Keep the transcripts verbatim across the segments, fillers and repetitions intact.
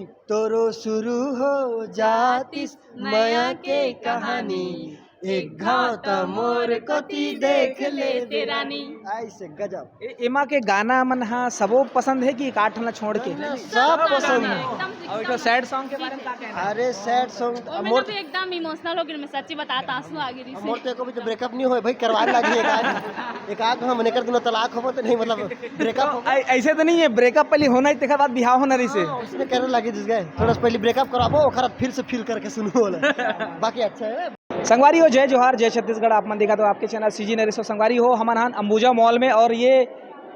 तोरो शुरू हो जातिस मया के कहानी, एक घाव त मोर कोती देख लेते रानी। ऐसे गजब। ए-, एमा के गाना मन हा सबो पसंद है कि एक आठ ला छोड़ के? सब पसंद है। एकदम, और एक ठो एकदम। सैड सॉन्ग के बारे में का कहना है? अरे सैड सॉन्ग वो में मोर तो भी एकदम इमोशनल हो गई, मैं सच्ची बता, आंसू आ गई रही। मोर तो एको भी तो ब्रेकअप नहीं होए भाई, करवाए लगी एक आध, एक आध हम एकर दिनों तलाक होबो तो नहीं, मतलब ब्रेकअप तो हो। ऐ-, ऐसे तो नहीं है, ब्रेकअप पहले होना ही, तेकर बाद बिहाव होना रही से। हाँ, उसने करे लगी जिस गए, थोड़ा सा पहले ब्रेकअप कराबो, ओकर बाद फिर से फील करके सुनबो वाला। बाकी अच्छा है। संगवारी हो, जय जोहार, जय छत्तीसगढ़। आप मन देखा तो आपके चैनल सीजी नरेश। संगवारी हो, हमन हन अंबुजा मॉल में और ये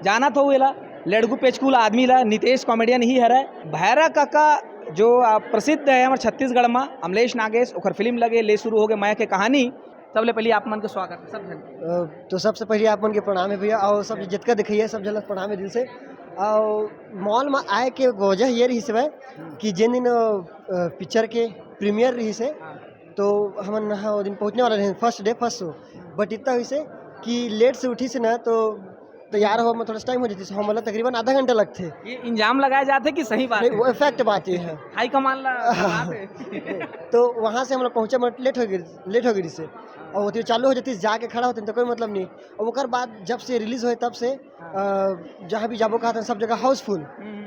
जानत हो एला, लड़कू पेचकू ला आदमी ला, नितेश कॉमेडियन ही हरय। भैरा काका जो, आ, प्रसिद्ध है हमर छत्तीसगढ़ में, अमलेश नागेश, ओकर फिल्म लगे ले शुरू हो गए मया के कहानी। सबले पहले आप मन के स्वागत है सब झन। अ, तो सबसे पहले आप मन के प्रणाम है भैया, और सब जितका देखइया सब झन ला प्रणाम है दिल से। और मॉल में आए के वजह ये रही से कि जिन दिन, अ, पिक्चर के प्रीमियर रही से, हाँ। तो हमन ह ओ दिन पहुँचने वाला रहे, फर्स्ट डे, फर्स्ट शो। बट इतना हुई से कि लेट से उठी से ना, तो तैयार हो में थोड़ा टाइम हो जाती से, हमला तकरीबन आधा घंटा लगते। ये इंजाम लगाए जाते कि सही बात नहीं, है? वो फैक्ट बात ये है। हाई कमांड ला बात है। तो वहाँ से हम लोग पहुँचे, मतलब लेट हो गई, लेट हो गई से। और वो तो चालू हो जाती, जाके खड़ा होते तो कोई मतलब नहीं। और ओकर बाद जब से रिलीज होए तब से, हाँ। अ, जहाँ भी जाबो कहा था, सब जगह हाउसफुल। हम्म।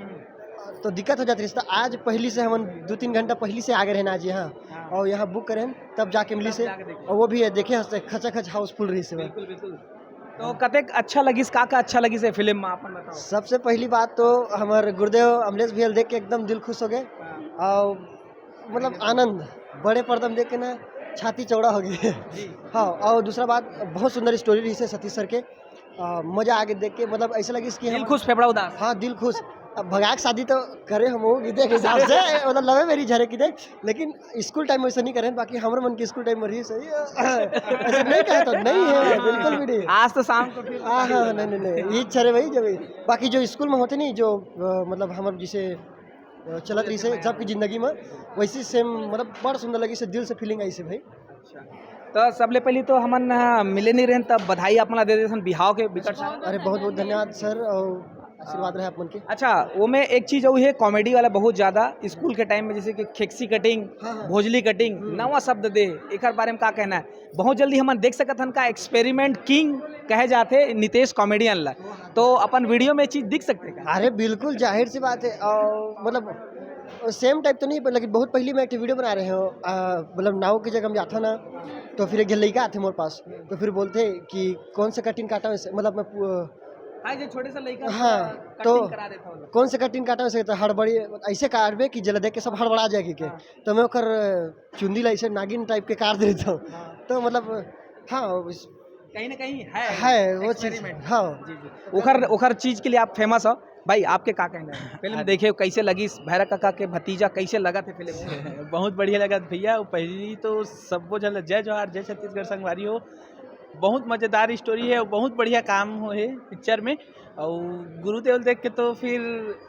तो दिक्कत हो जाती रही। तो आज पहली से, हम दो तीन घंटा पहली से आगे रहना आज यहाँ। हाँ। और यहाँ बुक करें, तब जाके मिली तब से। जाके देखे। और वो भी है, देखे हंसते खचाखच हाउसफुल रही से। बिल्कुल, बिल्कुल। तो कतेक अच्छा लगिस, का का अच्छा लगिस है फिल्म में, आप मन बताओ। सबसे पहली बात तो हमारे गुरुदेव अमलेश भैया देख के एकदम दिल खुश हो गए। हाँ। और मतलब आनंद, बड़े पर्दा में देख के ना छाती चौड़ा हो गई। जी। हाँ, और दूसरा बात, बहुत सुंदर स्टोरी रही से सतीश सर के। अ, मजा आगे देख के, मतलब ऐसा लगिस कि दिल हम खुश, फेफड़ा उदास। हाँ, दिल खुश। अब भगा के शादी तो करे हम वो विद्या के हिसाब से, मतलब लवे मेरी झरे की दे, लेकिन स्कूल टाइम में वैसे नहीं करे, बाकी हमरे मन की स्कूल टाइम में रही सही। ऐसा नहीं कहे तो नहीं है, बिल्कुल भी नहीं। आज तो शाम को फिर हाँ, हाँ, नहीं, नहीं, नहीं, ये झरे भाई जब, बाकी जो स्कूल में होते नहीं, जो, अ, मतलब हम जिसे, अ, चलत रही से सबकी जिंदगी में, वैसी सेम, मतलब बड़ा सुंदर लगी से, दिल से फीलिंग आई से भाई। अच्छा। तो सबले पहली तो हमन, हाँ, मिले नहीं रहन, तब बधाई आप मन ला दे देथन बिहाव के बिकट सारा। अरे बहुत बहुत धन्यवाद सर, और आशीर्वाद रहे आप मन के। अच्छा, वो में एक चीज अउ है, कॉमेडी वाला बहुत ज्यादा स्कूल के टाइम में, जैसे कि खेक्सी कटिंग, हाँ, हाँ। भोजली कटिंग, हम्म। नवा शब्द दे, एकर बारे में का कहना है? बहुत जल्दी हमन देख सकत हन का, एक्सपेरिमेंट किंग कहे जाथे नितेश कॉमेडियन ला, तो अपन वीडियो में चीज दिख सकथे का? अरे बिल्कुल, जाहिर सी बात है। और मतलब सेम टाइप तो नहीं, पर लेकिन बहुत पहली मैं एक वीडियो बना रहे हो, आ, मतलब नाव की जगह हम जाता ना, तो फिर एक लड़का आते मोर पास, तो फिर बोलते कि कौन सा कटिंग काटा वैसे, मतलब मैं पू- हाँ, जो छोटे से लड़का हाँ, पूरा तो कटिंग करा देता हूँ। कौन से कटिंग काटा वैसे, तो हड़बड़ी ऐसे काटबे कि जला देख के सब हड़बड़ा जाएगी के। हाँ। तो मैं ओकर चुंदी ला ऐसे नागिन टाइप के काट देता हूँ। हाँ। तो मतलब हाँ, उस- कहीं ना कहीं है है वो चीज, experiment। हाँ। जी, जी। ओखर, ओखर चीज के लिए आप फेमस हो भाई, आपके का कहना है? फिल्म अरे। देखे हो, कैसे लगी भैरा काका के भतीजा, कैसे लगा थे फिल्म? बहुत बढ़िया लगा भैया। वो पहली तो सबो झन ल जय जोहार, जय छत्तीसगढ़ संगवारी हो। बहुत मजेदार स्टोरी है, बहुत बढ़िया काम हो है पिक्चर में। और गुरुदेव देख के तो फिर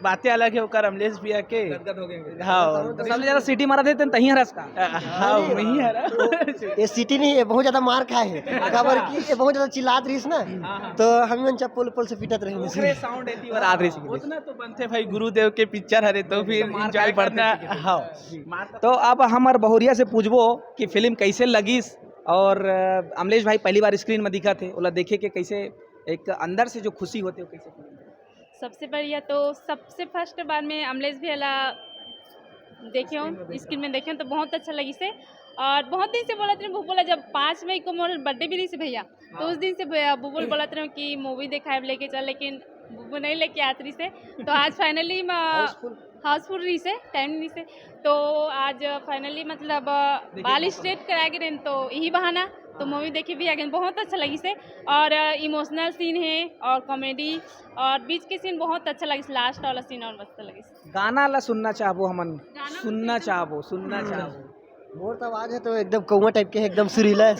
बातें अलग है, ओकर अमलेश भैया के। गदगद हो गए। हाँ। तो सबले ज्यादा सीटी मारा थे, तहीं हरस का? हाँ, वही हरा। ये सीटी नहीं, ये बहुत ज्यादा मार खाए है, काबर कि ये बहुत ज्यादा चिल्लात रहीस ना, हाँ, हाँ। तो हम मन चप्पल उप्पल से पीटत रहे। ओकरे साउंड एती बर आत रहीस। उतना तो बनते भाई, गुरुदेव के पिक्चर हरे, तो फिर मार एंजॉय खाए करना। करते। हाँ। जी। तो अब हमर बहुरिया से पूछबो कि फिल्म कैसे लगिस, और, अ, अमलेश भाई पहली बार स्क्रीन में दिखा थे, ओला देखे के कैसे एक अंदर से जो खुशी होते, वो कैसे फील होते? सबसे बढ़िया तो सबसे फर्स्ट बार में अमलेश भैया ला देखे हो, स्क्रीन में देखे। स्क्रीन में देखे हो, तो बहुत अच्छा लगी से। और बहुत दिन से बोलत रहे बुबुल ला, जब पाँच मई को मोर बर्थडे भी रही से भैया, तो हाँ। उस दिन से भैया बुबुल बोलत रहे कि मूवी देखाए लेके चल, लेकिन बुबुल नहीं लेके आत रही से। तो आज फाइनली हाउसफुल। हाउसफुल रही से, टाइम नहीं से। तो आज फाइनली मतलब देखिए बाल मौसम। स्ट्रेट करा के रहेन, तो यही बहाना तो हाँ। मूवी देखे भी आ गए, बहुत अच्छा लगी से। और इमोशनल सीन है और कॉमेडी और बीच के सीन बहुत अच्छा लगिस, लास्ट वाला सीन और मस्त लगिस। गाना ला सुनना चाहबो हमन, गाना सुनना सुनना चाहबो, सुनना हम्म। चाहबो। मोर तो आवाज है तो एकदम कौवा टाइप के है, एकदम सुरीला है।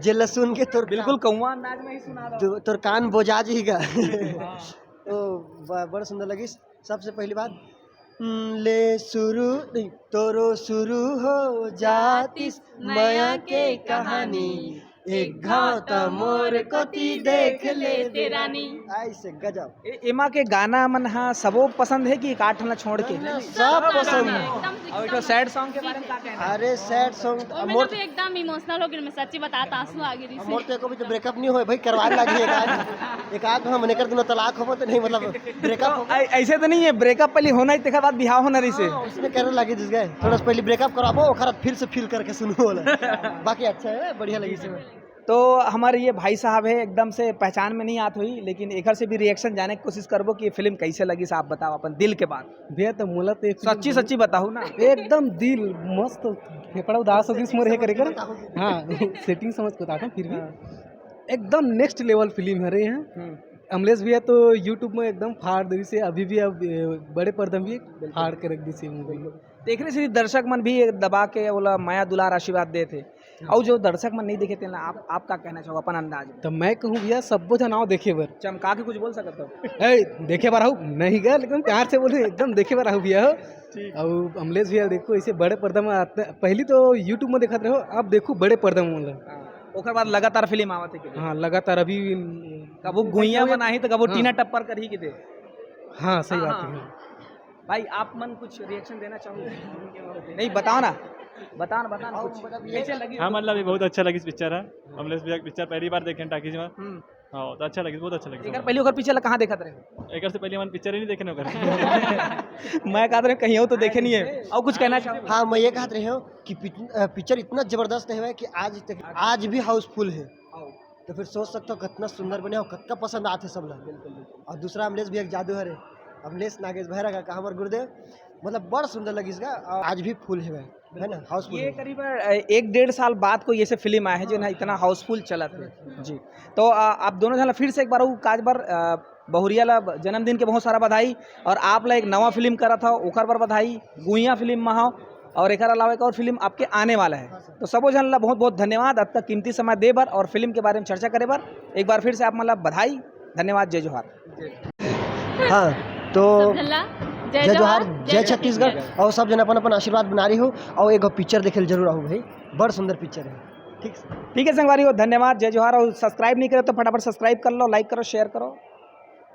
जेला सुन के तोर बिल्कुल कान, कौवा अंदाज में ही सुना रहा हूँ। तो, तोर कान बोजा जी का। हाँ। तो ब-, बड़ा सुंदर लगिस। सबसे पहली बात, हम्म, ले शुरू नहीं, तोरो शुरू हो जातिस मया के कहानी। एक घाव त मोर कोती देख ले ते रानी। ऐसे गजब। ए-, एमा के गाना मन हा सबो पसंद है कि एक आठ ला छोड़ के? सब पसंद है। एकदम और एक ठो sad song के बारे में का कहना है? अरे sad song, और मैं मोर तो एकदम इमोशनल हो गई, मैं सच्ची बता, आंसू आ गई मोर। तो एको भी तो ब्रेकअप नहीं होए भाई, करवा लगी एक आध, एक आध हम एकर दिनों तलाक होबो तो नहीं, मतलब ब्रेकअप तो ऐ-, ऐसे तो नहीं है, ब्रेकअप पहले होना ही, तेकर बाद बिहाव होना रही से। हाँ, उसने करे लगी जिस गए, थोड़ा सा पहले ब्रेकअप कराबो, ओकर बाद फिर से फील करके सुनबो बोला। बाकी अच्छा है, बढ़िया लगी से। तो हमारे ये भाई साहब है, एकदम से पहचान में नहीं आत हुई, लेकिन एकर से भी रिएक्शन जाने की कोशिश करबो कि ये फिल्म कैसे लगी। आप बताओ अपन दिल के बात। भैया, तो मोला तो ये फिल्म सच्ची बहुत सच्ची बताओ ना। एकदम दिल मस्त, फेफड़ा उदास हो गइस मोर हे करे कर। हाँ, सेटिंग समझ के बताता हूँ फिर भी। हाँ। एकदम नेक्स्ट लेवल फिल्म हरे हैं। हम्म। अमलेश भैया तो YouTube में एकदम फाड़ दे से, अभी भी अब, ए, बड़े पर्दा में भी बिल्कुल। फाड़ के रख दी सी मूवी। बिल्कुल। तो एकरे से दर्शक मन भी दबा के ओला मया दुलार आशीर्वाद देत हे। हाँ। अउ जो दर्शक मन नहीं देखे तेला आप, आप का कहना चाहो अपन अंदाज में? तो मैं कहूँ भैया, सब्बो झन आओ देखे बर। चमका के कुछ बोल सकत हो? ए, देखे बर आहू नहीं गए, लेकिन प्यार से बोले, एकदम देखे बर आहू भैया हो। ठीक। अउ अमलेश भैया देखो, ऐसे बड़े पर्दा में आते, पहली तो YouTube में देखत रहो, अब देखो बड़े पर्दा में बोला। हाँ। ओकर बाद लगातार फिल्म आवत है कि नहीं? हाँ, लगातार अभी कभू गुइया मन आही तो कभू हाँ। टीना टप्पर करही कि दे। हाँ, सही हाँ, बात हाँ। है। भाई, आप मन कुछ रिएक्शन देना चाहोगे? नहीं, बताओ ना, बताओ ना, बताओ ना कुछ। कैसे लगी? हाँ, मतलब, ये बहुत अच्छा लगी पिक्चर है। अमलेश भैया की पिक्चर पहली बार देखे हैं टाकीज में। हम्म। हाँ, तो अच्छा लगी, बहुत अच्छा लगी। एकर पहली ओकर पिक्चर ला कहाँ देखत रहे? एकर से पहले हमन पिक्चर ही नहीं देखे ओकर। मैं कहत रहे कहीं हो तो देखे नहीं है। और कुछ कहना चाहो? हाँ, मैं ये कहत रहे हूँ कि पिच-, अ, पिक्चर इतना जबरदस्त है कि आज तक, आज भी हाउसफुल है। तो फिर सोच सकते हो कितना सुंदर बने हो, कतका पसंद आते सब लोग। बिल्कुल, बिल्कुल। और दूसरा अमलेश भैया के जादू हरे, अमलेश नागेश भैरा का, का हमर गुरुदेव, मतलब बड़ा सुंदर लगी इसका, और आज भी फुल है, है ना, हाउसफुल ये है। करीबन, अ, एक डेढ़ साल बाद कोई ऐसे फिल्म आए है जो ना इतना हाउसफुल चलत है। जी, तो, अ, आप दोनों झन ला फिर से एक बार वो काज बर, अ, बहुरिया ला जन्मदिन के बहुत सारा बधाई, और आप ला एक नवा फिल्म करत हो ओकर बर बधाई, गुइया फिल्म में हो, और एकर अलावा एक और फिल्म आपके आने वाला है। तो सबो झन ला बहुत बहुत धन्यवाद अतका कीमती समय दे बर और फिल्म के बारे में चर्चा करे बर। एक बार फिर से आप मन ला बधाई, धन्यवाद, जय जोहार। हाँ, तो सब झन ला जय जय जोहार, जोहार, जय जय छत्तीसगढ़। छत्तीसगढ़। और सब झन अपन अपन आशीर्वाद बना रही हो, और एगो पिक्चर देखे ल जरूर आहू भाई, बड़ सुंदर पिक्चर है। ठीक से। ठीक है संगवारी हो, धन्यवाद, जय जोहार। और सब्सक्राइब नहीं करे तो फटाफट सब्सक्राइब कर लो, लाइक करो, शेयर करो।